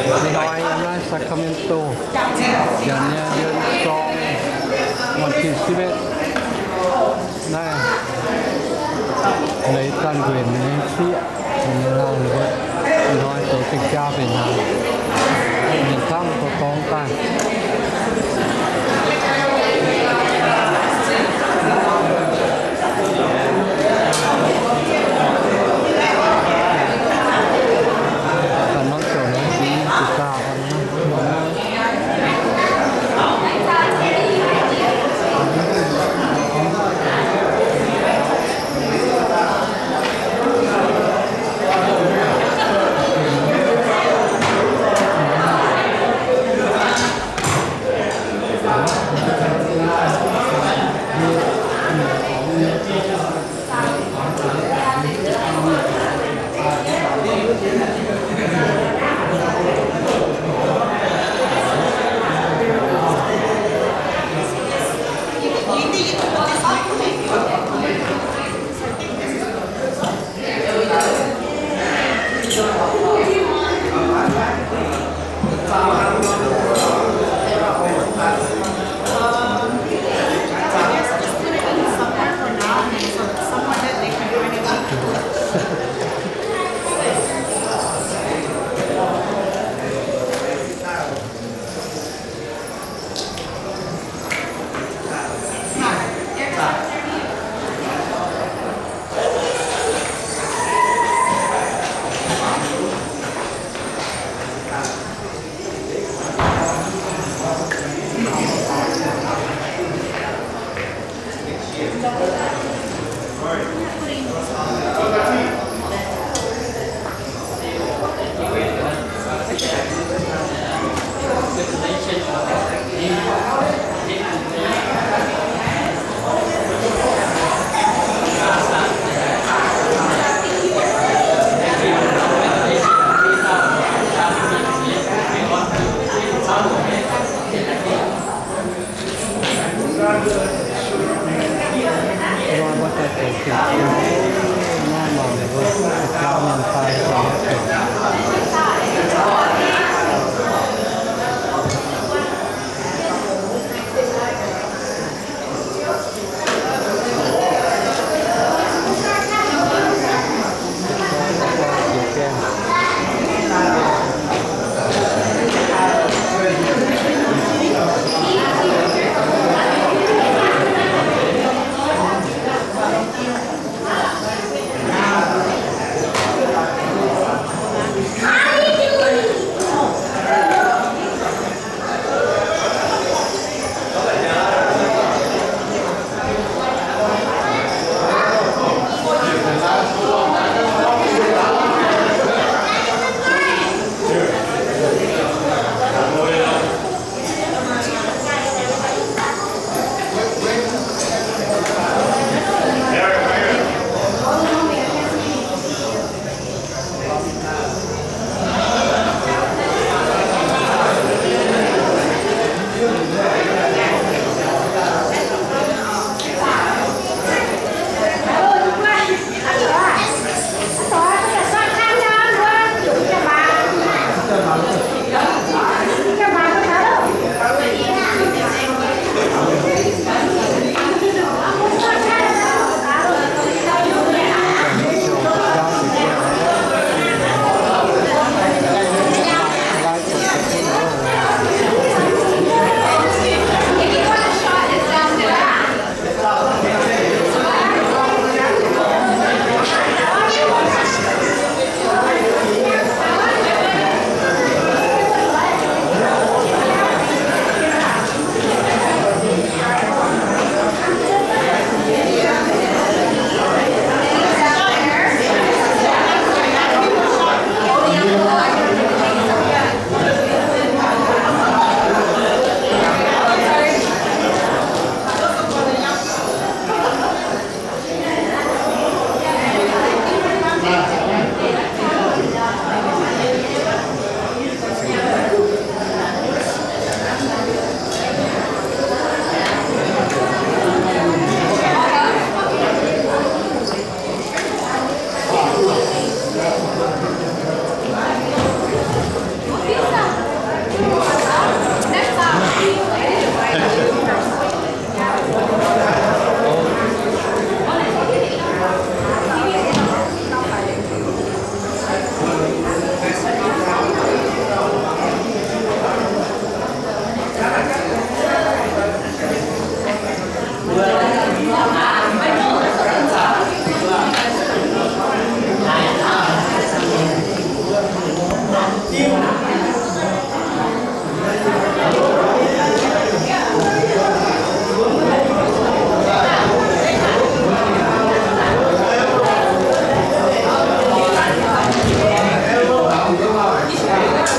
Ih hnoi yiem naaiv Sacramento, nyanc nyei yiem sorng, วันที่สิบเอ็ด naaiv, leiz zanc nquenc nyei sieqv, ninh laanh mbuo ih hnoi zoux zingh jaa mbenc hnaangx, mienh camv dorng daaih. Da'nor ziouc nor zingx zinh zaah.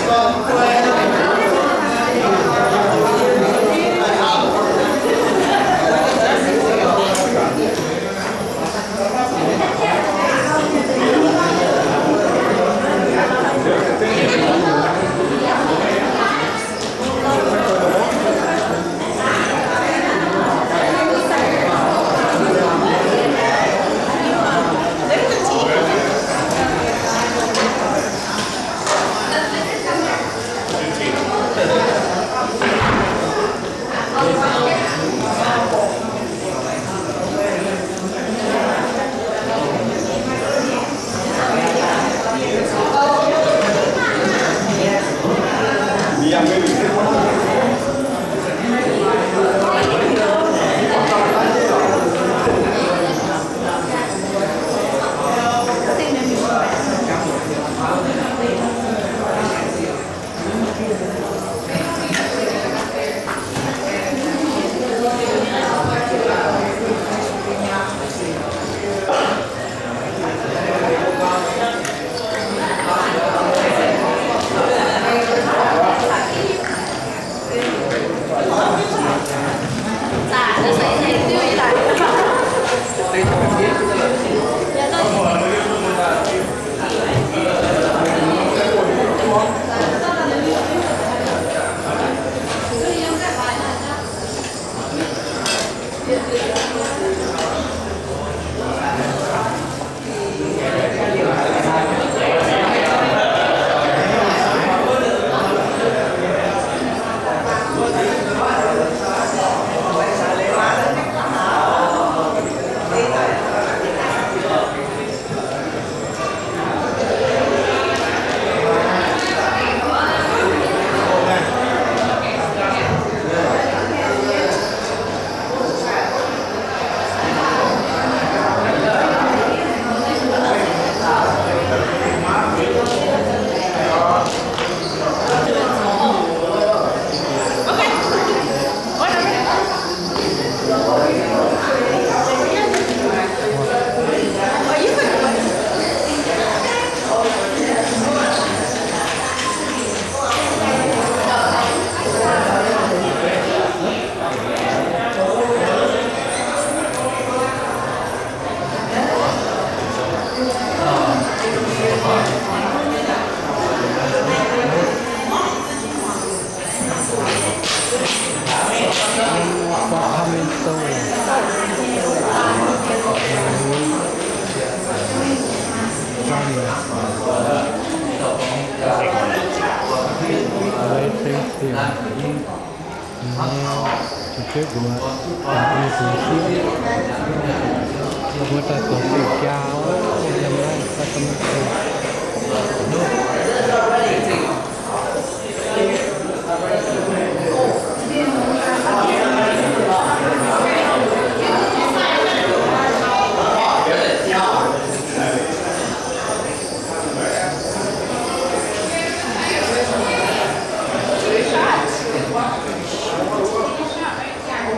Thank you. Mbuo daaih zoux siuv jaa, yiem naaiv Sacramento.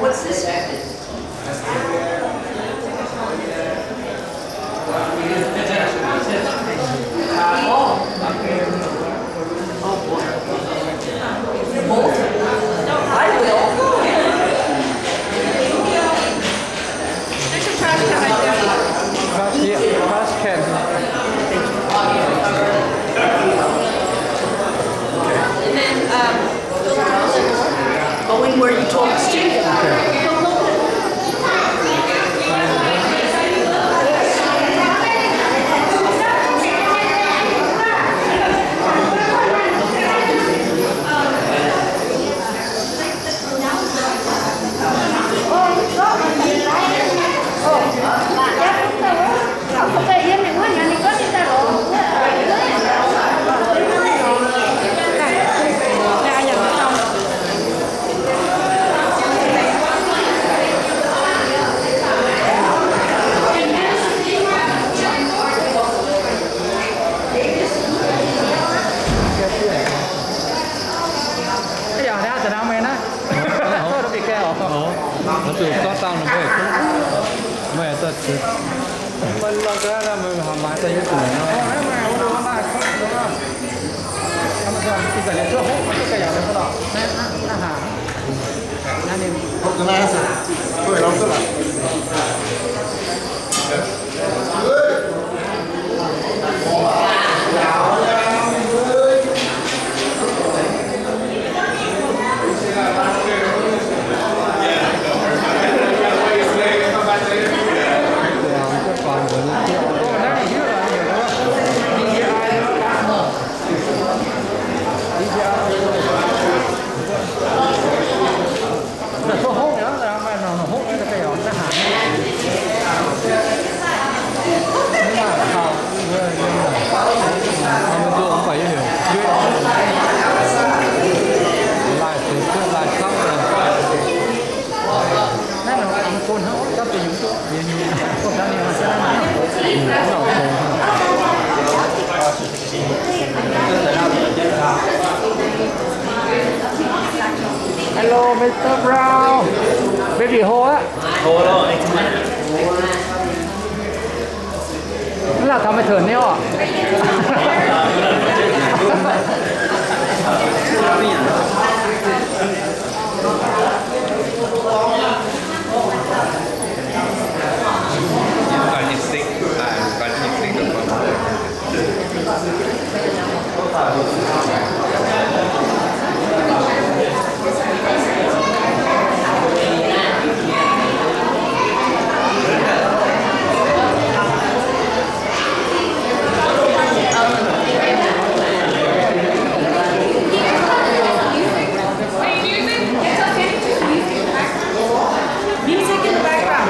What's this? Oh. Oh, boy. Both? I will. There's a trash can right there. Trash, yeah, trash can. And then, um, Going where you told us to. Hello, Mister Brown. Baby, hold up. Nó là tao mày thưởng nêu. Music in the background.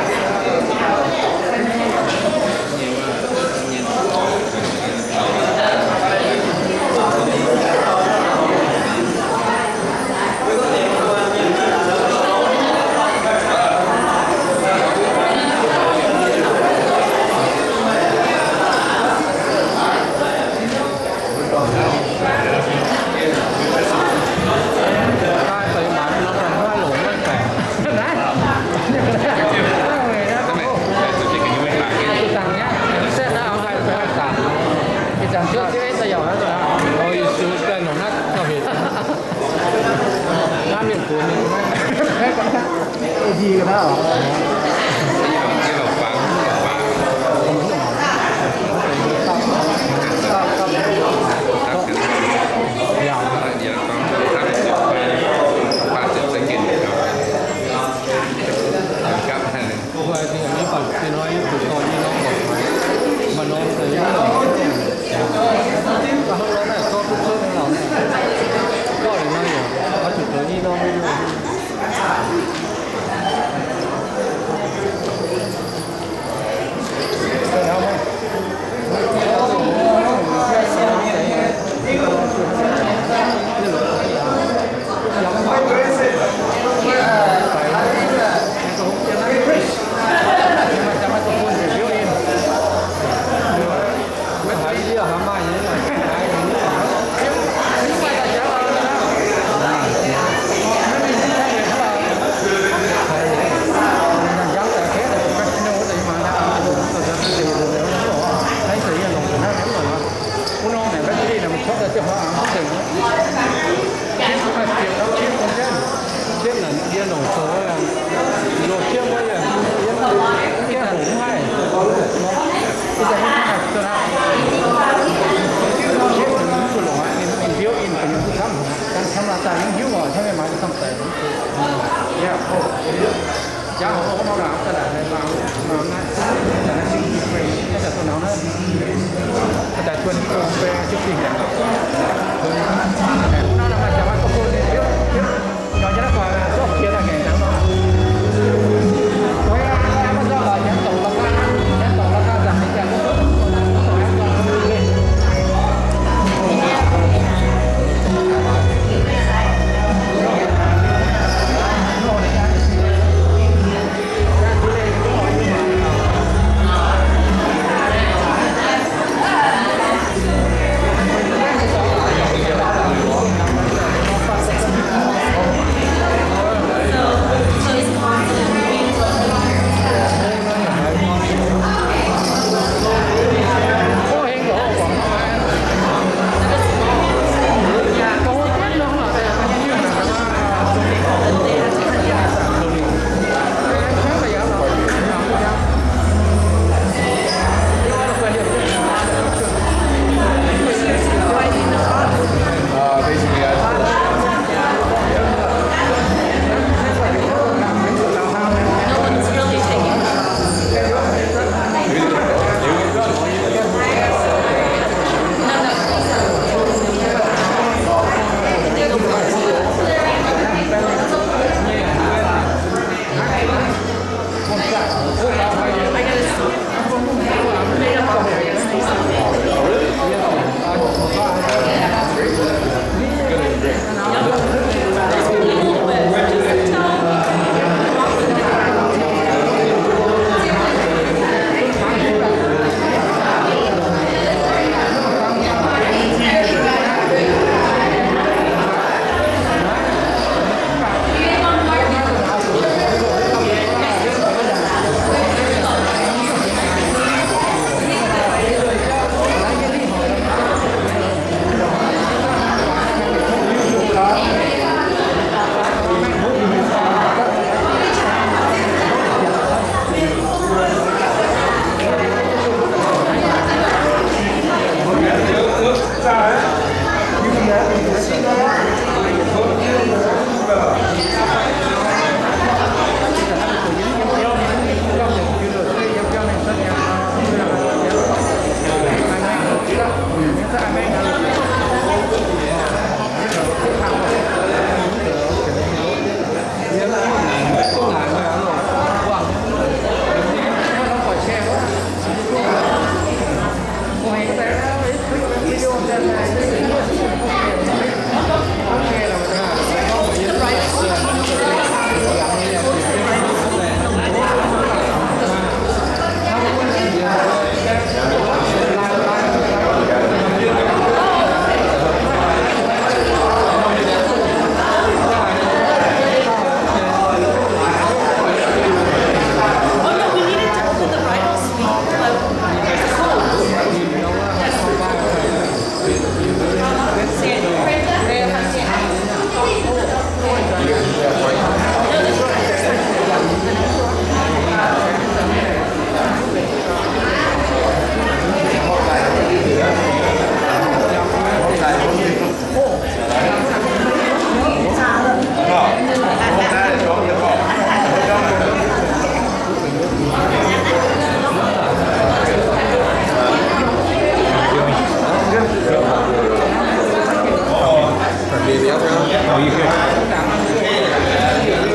Oh, you good?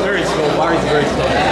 Very slow. Water is very slow.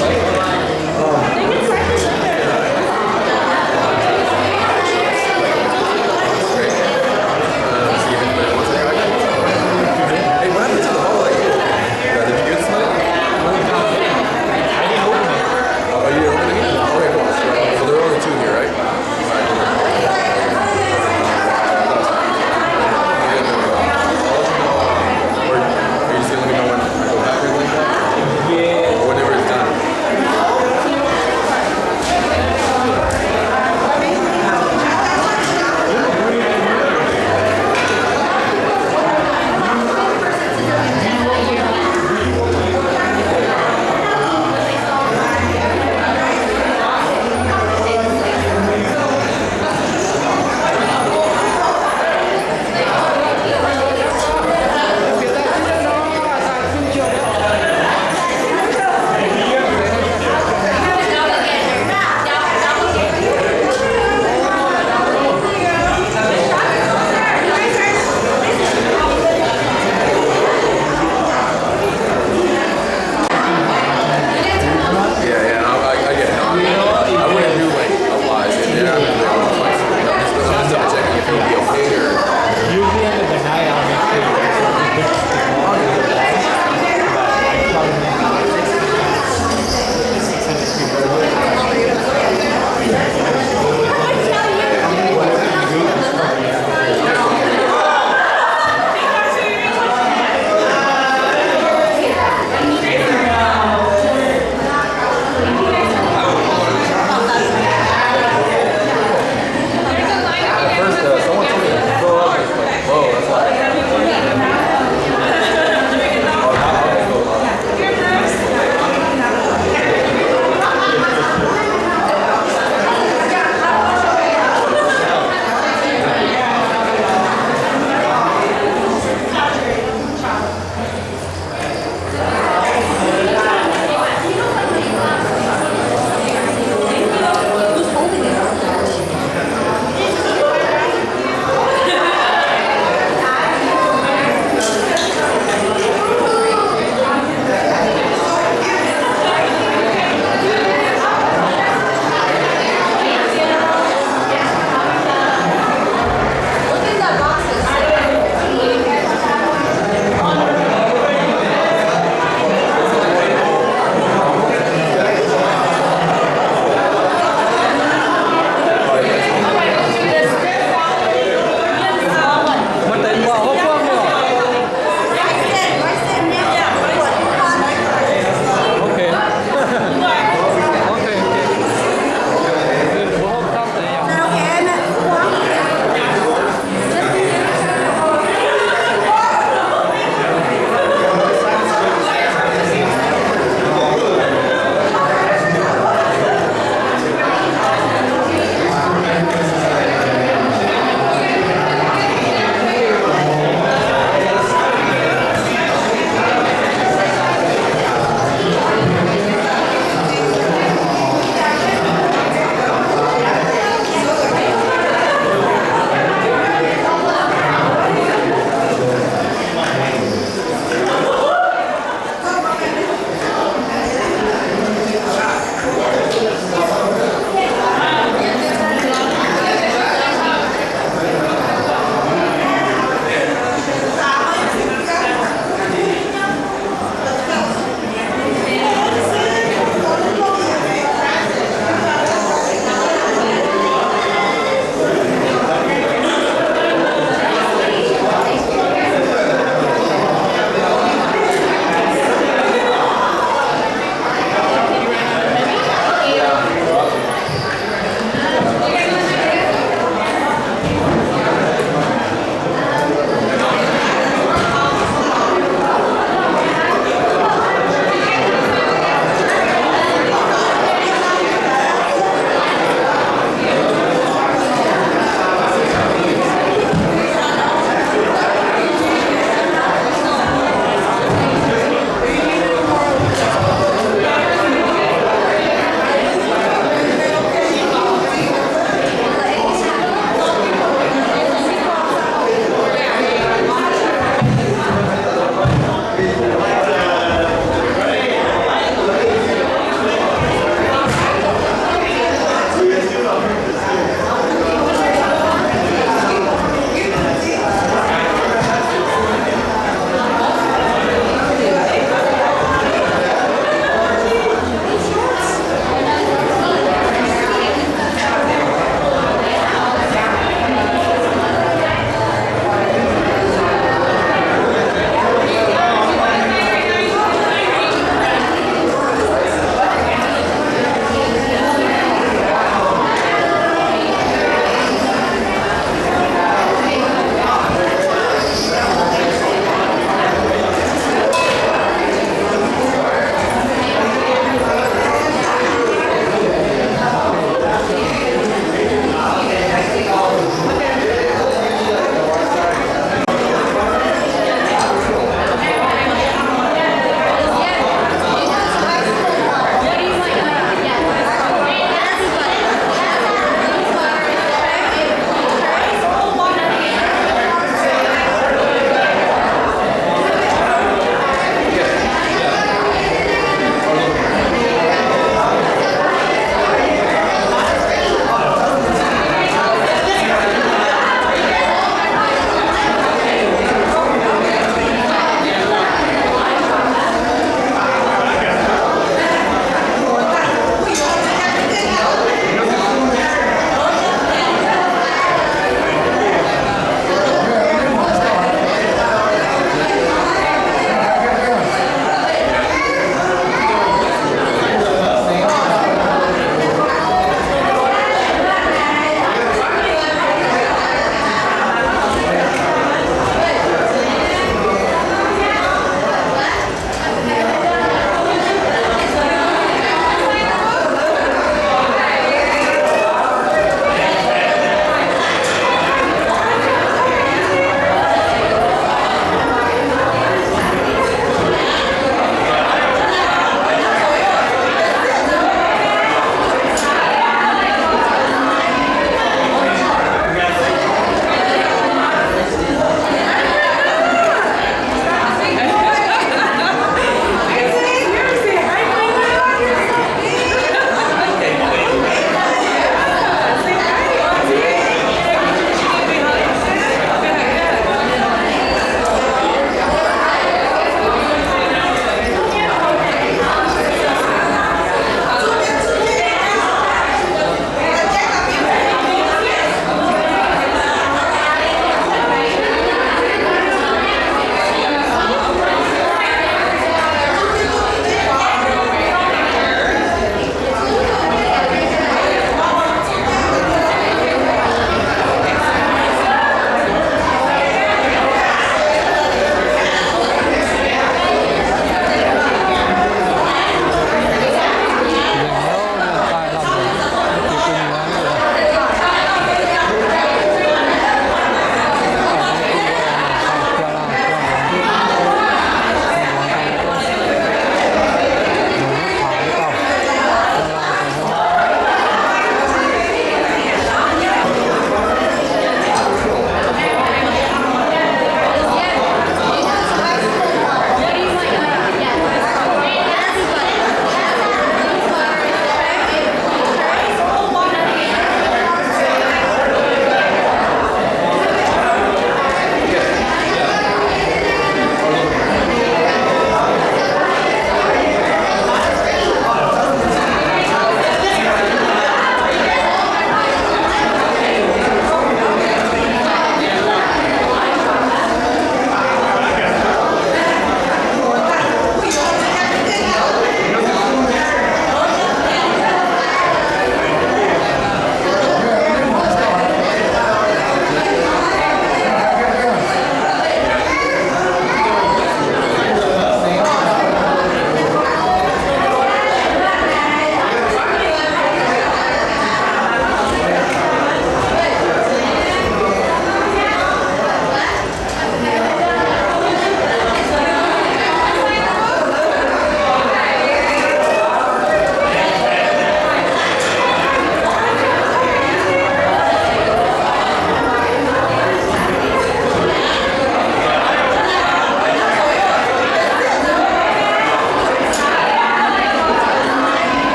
Hey, what happened to the bottle that you opened? Yeah, did you give it to somebody? Oh, you opened it? Okay, cool. So there are only two here, right? Or are you just gonna let me know when I go back or something like that? Or whenever it's done?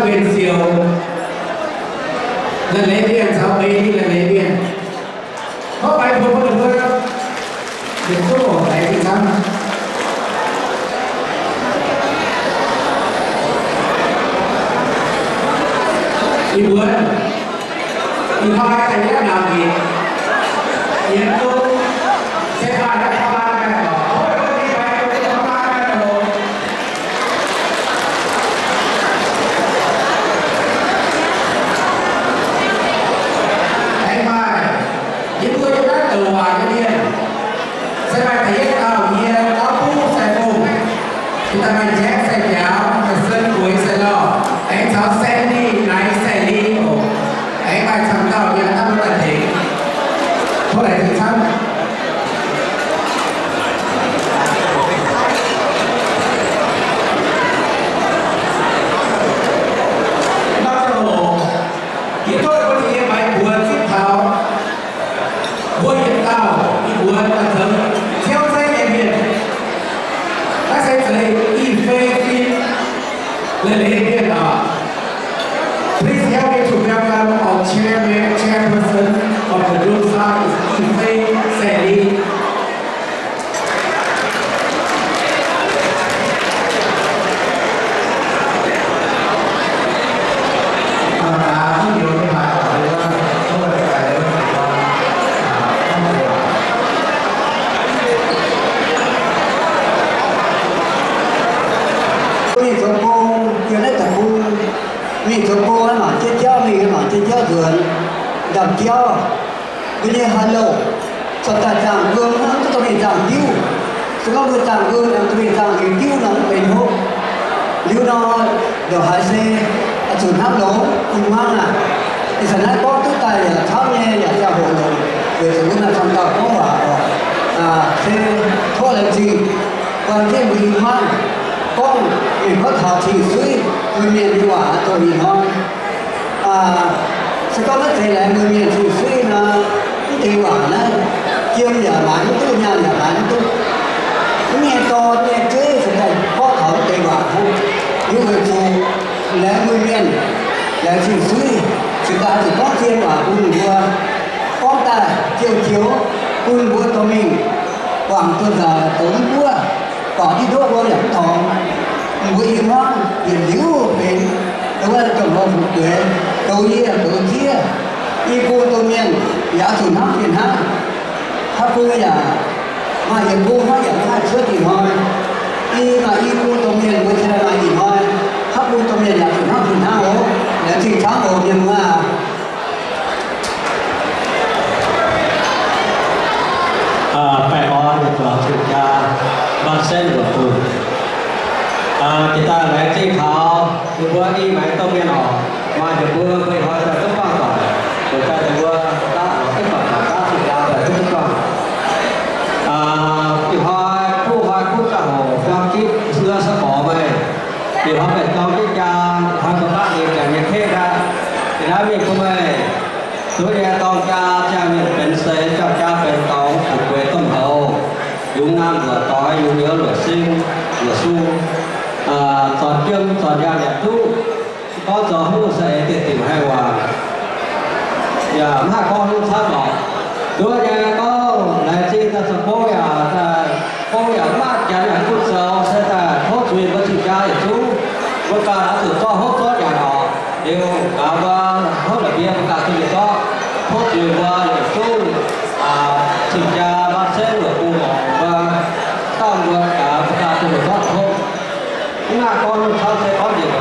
Mienh siouc, la'leiz mienh caux meix ninh la'leiz mienh. Gorngv maiv bun mbuo, mbuo yietc zungv oc, laengz zingh camv. Ih mbuo, ih hnoi da'yietv nauc njiec, yietc zungv se maaih naaiv taux laanh mienh oc. Aengx maaih yie mbuo yiem naaiv douc waac nyei mienh, se maaih da'yietv dauh nyei dauh buv sai fongh, yie daaih maaih Jack sai biaux, maaih Sen Gueix sai lauh, aengx caux Sandy naaiv sai li oc. Aengx maaih camv dauh nyei hnangv mbuo daaih tengx. Tov laengz zingh camv. Yie tov mbuo nyei maaiz mbuox zipv taux mbuo yietc dauh, yie mbuox daaih zoux ciouv zeiv nyei mienh. Naaiv se zeiz Ih Fei fin, la'leiz mienh oc. Please help me to welcome our chairman, chairperson of the Dongsa, is Ih Fei Sally. Mingh zoux gong yiem naaiv deic-bung, mingh zoux gong mangc jienv jauv mingh, mangc jienv jauv nzuonx, ndamv jauv. Mbuo nyei haaix louc corc daaih zaangh wuom hnangv, mv duqv dorh mingh zaangh diuv. Se gorngv mbuo zaangh wuom, dorh mingh zaangh hnyangx diuv nor, mv benx hopv. Liuz nor, ndongc haaix se oix zuqc hnamv longx, i hmuangv aac. Ih zanc naaiv gorngv duqv daaih yaac camv nyei, yaac ziangh hoc longx, weic zuqc wuov maaih camv dauh gorngv waac oc. Se tov laengz zingh, guanh jienv mbuo i hmuangv gorngv mingh gorngv taux cing-suiv, mbuo mienh nyei waac dongh ih hnoi. Se gorngv maiv zeiz laengz mbuo mienh cing-suiv nor, mv deix waac naaiv jiem yaac maaiz mv duqv, nyaanh yaac maaiz mv duqv. Mv nyei dorn nyei zueiv se daaih gorngv taux mv deix waac hnangv. Liuz weic zuqc laengz mbuo mienh, laengz cing-suiv, se daaih oix zuqc gorngv zien waac bun ninh mbuo, gorngv daaih joux-joux bun ninh mbuo dorh mingh guangc duqv nzauc douz mv buov, guangc diqv ndoqv wuom yaac mv torngx. Mbuo i hmuangv yietc liuz benx douz wuov domh lorz fu'jueiv, douz yie douz ziev, i bung domh mienh yaac oix zuqc hnamv fih hnangv. Haaix bung yaac maaih yietc bung hnangv yaac mv haih cuotv ih hnoi. I maaih i bung domh mienh mbuo cingx daaih maaih ih hnoi. Haaix bung domh mienh yaac zuqc hnamv fih hnangv oc. Laengz zingh camv oc mienh muoz aac. Baengh orn nyei zuangx cing-jaa, mbatv senv luoqc bun. Jiex daaih laengz zingh taux ninh mbuo i maengx domh mienh oc. Maaih nzunc mbuo mbuo ih hnoi daaih duqv buangh doic, weic daaih ninh mbuo daaih duqv buangh doic, daaih cing-jaa daaih duqv buangh. Ih hnoi kuv hnoi kuv ziangh hoc buang gitv nduov saqv gorx meih. Ih hnoi baeqc dorng gitv jaa, ih hnoi mbuo mangc ninh janx nyei keqv daaih. Ih hnoi mingh bun meih duqv nyei dorng jaa, ziangh mienh benx seix, ziangh jaa benx dorngx, fu'jueiv domh houx, yungz naamh nzuoqc doix, yungz nyouz luoqc sing, luoqc sung, zornc jiem zornc nyaanh yaac duqv. Gorngv zoux hungh se eix diuc haih waac, yaac mv haih gorngv haaix nyungc camv lorqc. Nduov nyei gorngv laengz zingh daaih zoux gong yaac, gong yaac mv maaih janx yaac duqv zoux, se daaih tov zuiz mbuo cing-jaa yietc zungv. Mbuo ganh oix zuqc zorqv hopv zorqv nyanc oc. Liuz gaax mbuo hopv la'bieiv mbuo ganh duqv mingh zorqv. Tov zuiz mbuo yietc zungv cing-jaa mbatv senv luoqc bun oc. Mbuo dauh mbuo gaax mbuo ganh duqv mingh zorqv tov. Mv maaih gorngv haaix nyungc camv se gorngv njiec